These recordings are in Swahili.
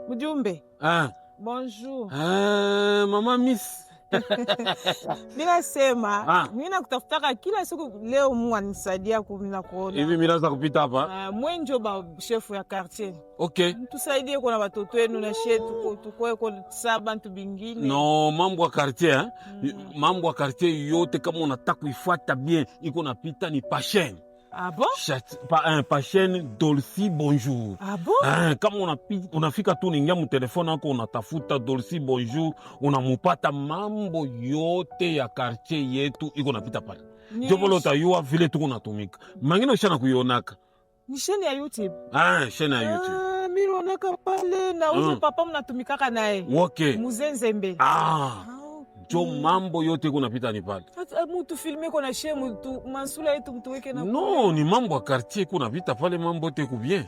Mjumbe. Ah. Bonjour. Ah, mama Miss. Minasema Ah. mi nakutafutaka kila siku, leo Mungu anisaidia kumina kuona. Hivi mimi kupita hapa. Ah, mwenjo ba chef ya quartier. Tusaidie kona batoto wenu na she tukoe ko sa bantu bingine. No, mambo ya quartier, eh? Mambo ya quartier yote kama unataka kuifuata bien, iko napita ni pa chaîne. Ah bon? Pa chaîne Dolcy Bonjour. Ah bon? Ah, kama unafika tu unaingia mu téléphone yako, unatafuta Dolcy Bonjour, unamupata, mambo yote ya quartier yetu iko napita pale. Ndio pale utayua vile tuko natumika. Mangine ushana kuionaka. Ni chaîne ya YouTube. Ah, chaîne ya YouTube. Ah, mi naonaka pale na uzo papa mnatumikaka naye. Mzee Nzembe. Ah, Ah, njo mambo yote iko napita ni pale. Ata mutu filme kona she mutu mansula yetu mtuweke na No, ni mambo ya quartier iko napita pale, mambo yote iko bien.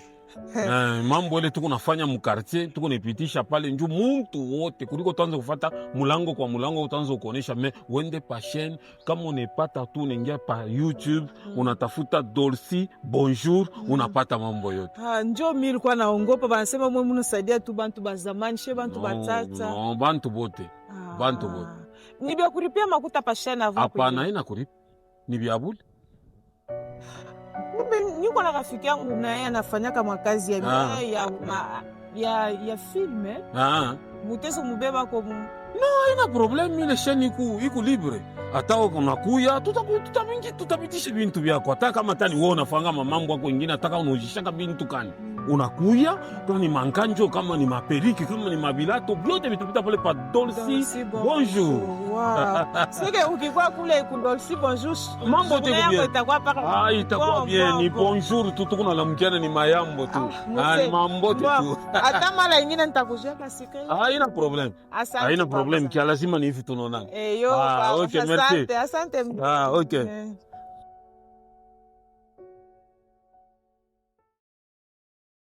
Mambo ile tuko nafanya mu quartier tuko nipitisha pale nju muntu wote kuliko tuanze kufata mulango kwa mulango, utaanza kuonesha me wende pa chaîne. Kama unepata tu unaingia pa YouTube, unatafuta Dolcy Bonjour, unapata mambo yote. Ah, njo mi ilikuwa naongopa, banasema mwe munasaidia tu bantu ba zamani, she bantu No, batata. no, bantu bote. Ah. Bantu bote. Ni bya kulipia makuta pa chaîne avant? Hapana, ina kulipa, ni vya bule. Kumbe niko na rafiki yangu naye anafanyaka makazi ya, ya film eh. Ah. Muteso mubeba ko Haina problème, ile chaîne iku libre. Hata unakuya tutapitisha bintu vyako, hata kama tani wewe unafanga mamambo yako ingine, hata kama unaujishaka bintu kani, unakuya kama ni mankanjo, kama ni maperiki, kama ni mabilato, vyote vitapita pale pa Dolcy Dolcy. Bonjour. Wow. Sike ukikuwa kule ku Dolcy Bonjour, Mambo yote journée iko yako bien. Itakuwa paka Ah, itakuwa bon, bien. bon, Ni bon. bonjour tu, tuko nalamukiana ni mayambo tu. Ah, Ah, ni mzee. mambo tu. Bon, hata mara ingine nitakujaka siku. Haina problème. Asante Haina papa. problème, kia lazima ni hivi tunaonana. Eh, yo, Ah, papa, ok, merci. asante, asante. Ah, ok. Eh.